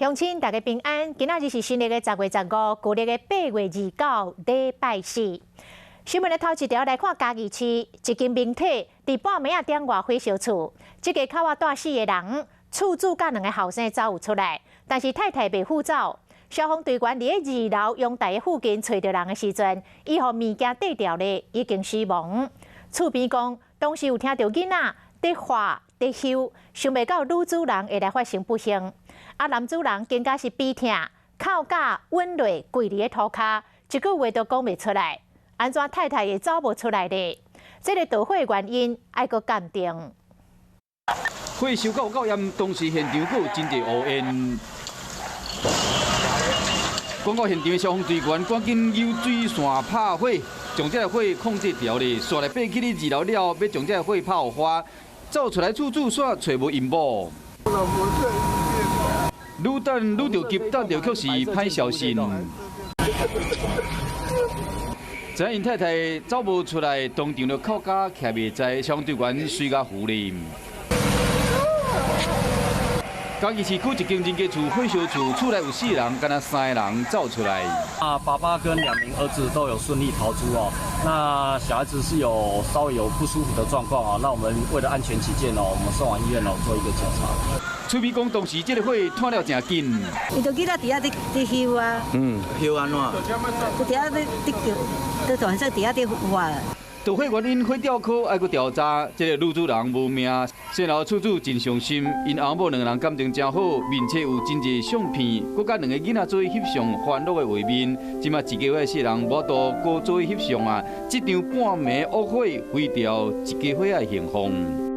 鄉親大家平安，今仔日是新曆的10月15，舊曆的8月29，禮拜四。新聞的頭一條來看嘉義市一間民宅，佇半暝仔點外火燒厝，這个口仔蹛四个人，厝主佮兩个後生走有出來，但是太太袂赴走。消防隊員佇咧二樓陽台的附近揣著人的時陣，伊予物件綴著咧，已經死亡。厝邊講，當時有聽著囡仔佇喊佇挾，想袂到女主人會來發生不幸。啊，男主人更加是悲痛，哭甲穩落跪佇咧塗跤，一句話都講袂出來。按怎太太會走無出來咧？這个導火原因愛閣鑑定。火燒到有夠炎，當時現場閣有真濟烏煙。趕到現場的消防隊員趕緊用水線拍火，將這个火控制牢咧。紲來爬起佇二樓了，欲將這个火拍予花，走出來厝主煞揣無𪜶某。愈等愈著急，等著卻是歹消息。知影𪜶太太走無出來，當場就哭甲徛袂在，消防隊員隨共扶咧。嘉義市區一間人家厝火燒厝，厝內有四人，干焦三个人走出來。啊，爸爸跟兩名兒子都有順利逃出哦。那小孩子是有稍微有不舒服的狀況啊。那我們為了安全起見哦，我們送往醫院哦做一個檢查。厝邊講當時這个火湠了誠緊。伊就記得佇遐佇佇挾啊。嗯，挾按怎？就佇遐佇佇叫，就反正佇遐佇喊。導火原因，火調科愛閣調查。這个女主人無命，先後厝主真傷心，𪜶翁某兩个人感情誠好，面冊有真濟相片，閣佮兩个囡仔做伙翕相歡樂的畫面。這馬一家伙四人無法度閣做伙翕相啊！這場半暝惡火毀掉一家伙仔的幸福。